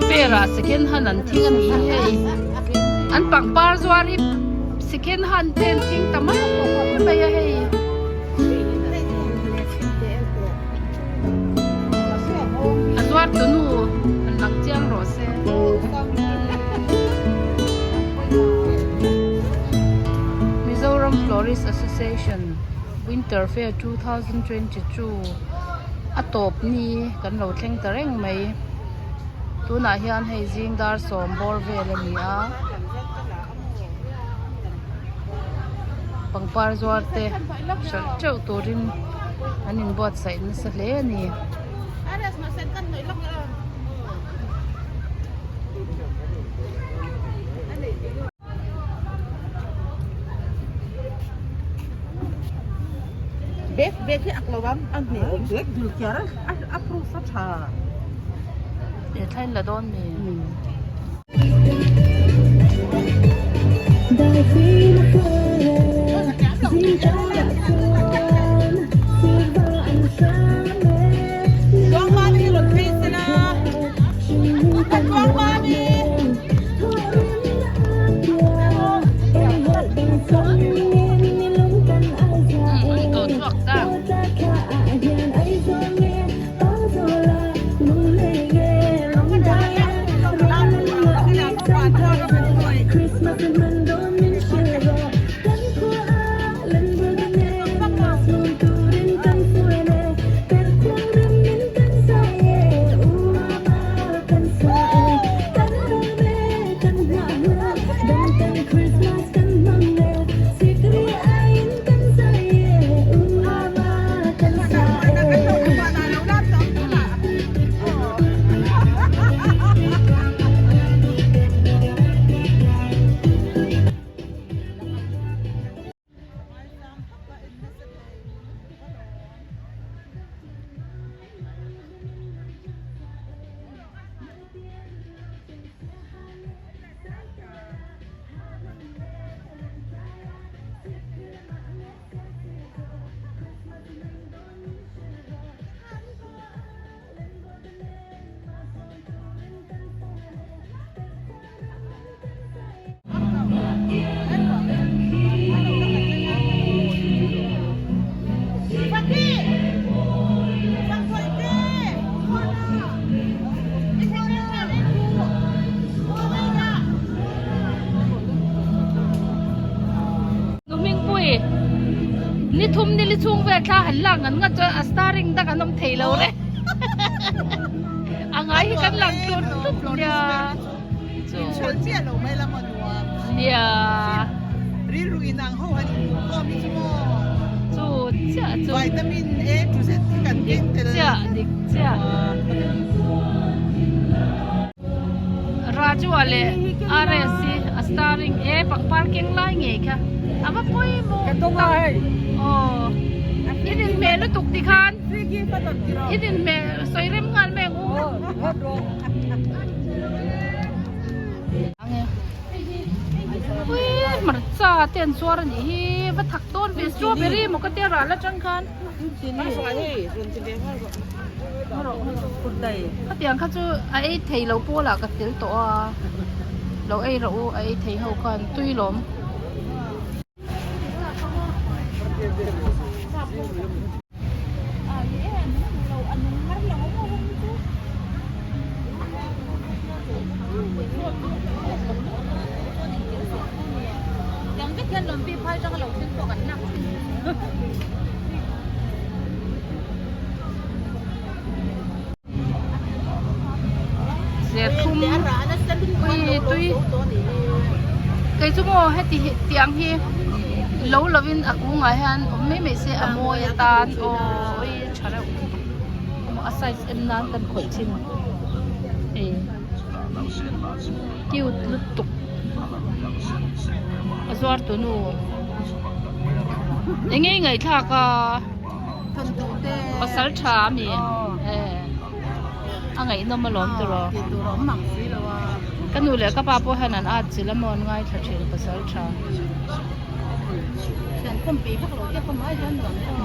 Fair ah second hand an thing a ni hi hei an pangpar zuar hi second hand te an thing ta mai mai a hei. A zuar tu nu an lang chiang rawh se. Mizoram Florist Association Winter Fair 2022 a tawp ni kan lo thleng ta reng mai. Tunah hian hei zing dar sawm bawr vel a ni a. Pangpar zuar te hralh teuh turin an inbuatsaih nasa hle a ni. Bag bag hi ak lo a a hne awm bag dul kher a a proof a tha. He thlain la dawn mi. Hmingpui ni thum ni li chhung vel thla han lak ngat ngat chuan a starring dang an awm thei lo re a ngai hi kan lang tlut tlut nia chu Inchhawlh chiah lo mai la maw nuam. Nia. Rilru inang ho han inhmuh khawm hi chu maw. Chu chiah chu. Vitamin A to Z hi kan keng tel. Dik chiah dik chiah. Raju-a leh RS hi a starring e pangpar keng lai ngei kha a va pawimawh tak aw in inhmeh lutuk tikhan in inhmeh sawi rem nghal mai ang u. Ui hmarcha te an zuar a nih hi va thak dawn ve strawberry maw ka tia ral atang khan khatiang kha chu a ei thei lo pawl ah ka tel tawh a lo ei rawh u a ei thei ho khan tui lawm. Serthlum ui tui kei chu maw heti hi tiang hi lo lovin a kungah hian awm mai mai se a mawi atan aw ui tha reuh a size en nan kan khawih thin hei cute lutuk a zuar tu nu eng nge i ngaihthlak a. Pasal tha a mi a ngaihnawm alawm tiraw ka nu leh ka pa pawh hian an at chilh a maw an ngaithla thin pasal tha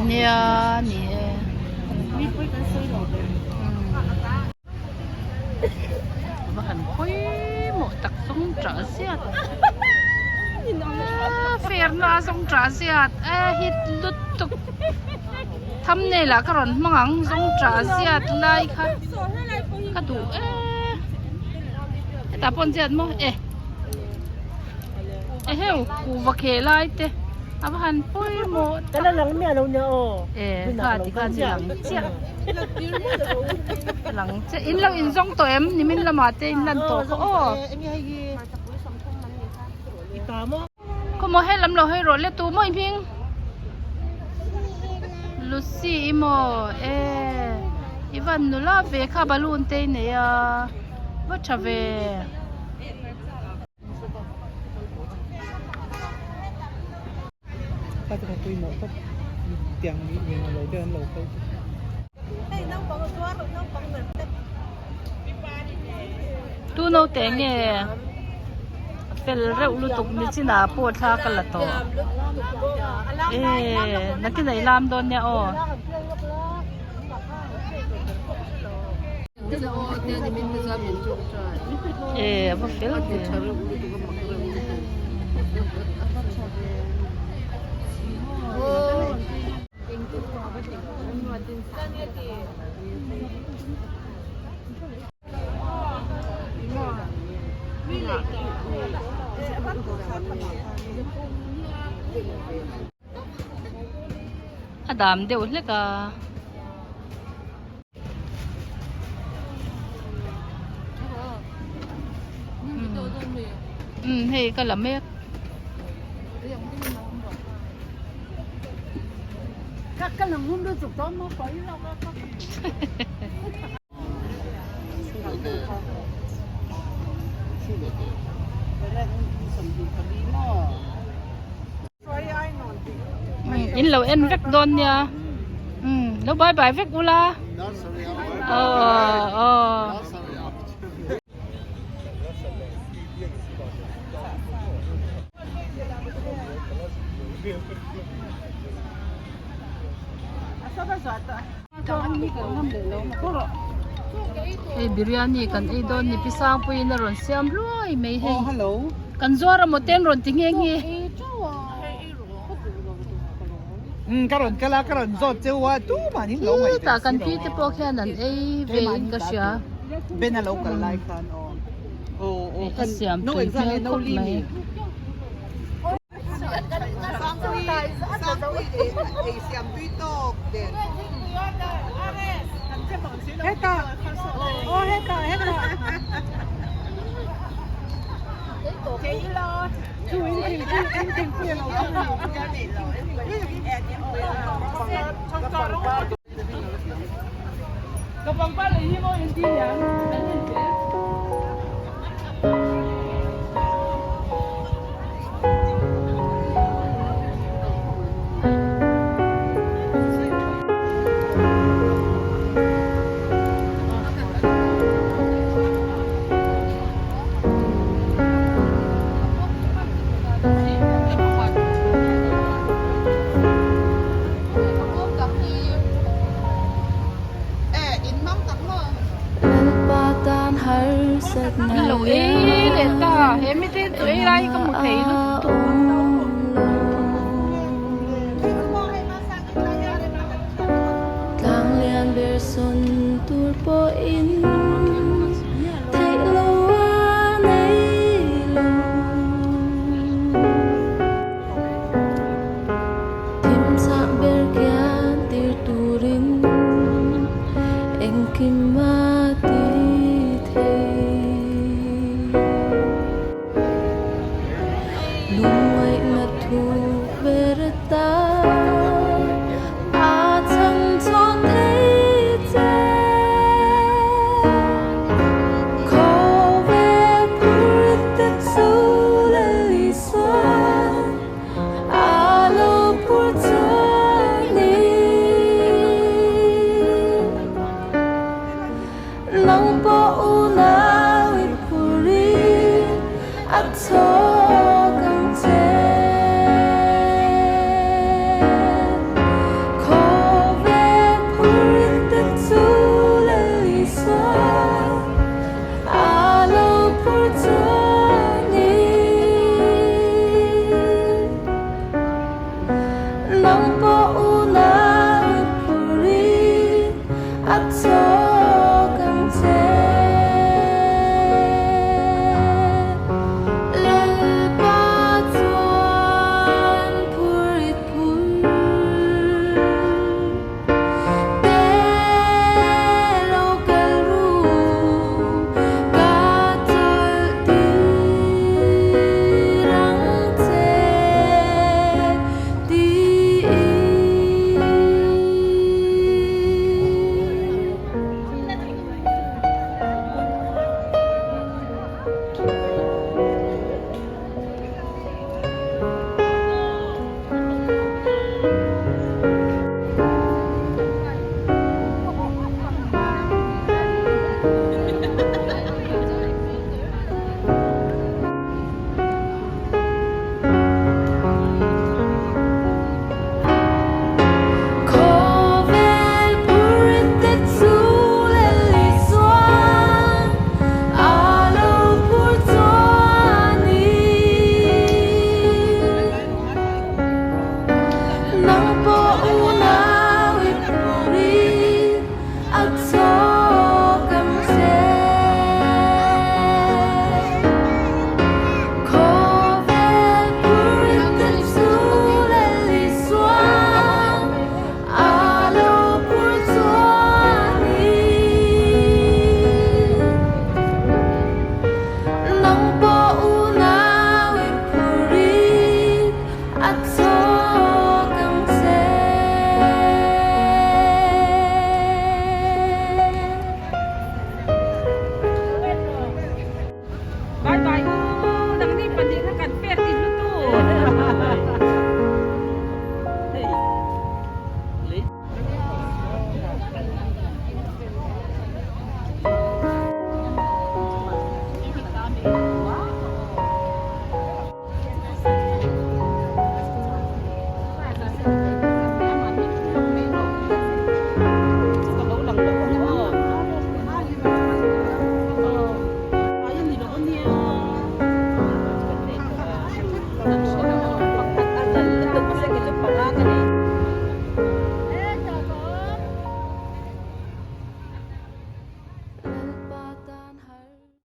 nia ni e. Va han pawimawh tak zawng ṭah ziat ferna a zawng ṭah ziat a hit lutuk thumbnail ah ka rawn hmang ang zawng ṭah ziat lai kha ka duh e hetah pawh an ziat maw e eheu kuhva kheh lai te a va han pawimawh tak e kha tikhan i lang chiah lang chiah in lo inzawng tawh em nimin lamah te in lan tawh kha aw khawmaw helam lo hawi rawh le tu maw i hming Lucy i maw e i van nula ve kha balloon te i nei a va tha ve. Tu naute nge a fel reuh lutuk nichinah pawh thla ka la tawh ehh nakinah i lam dawn nia aw. Eh a va fel ve. A dam deuh hlek a. Umm hei ka la mek. In lo en vek dawn nia umm lo bye bye vek ula aw aw. Hei biryani kan ei dawn ni pi Sangpuiin a rawn siam hluai mai hei kan zuar amaw te an rawn ti nghe nghe. Khitah kan pi te pawh khian an ei ve in ka hria a siam tui hmel khawp mai. Lo ei leh ta he mite chu ei lai hi ka hmu thei lutuk.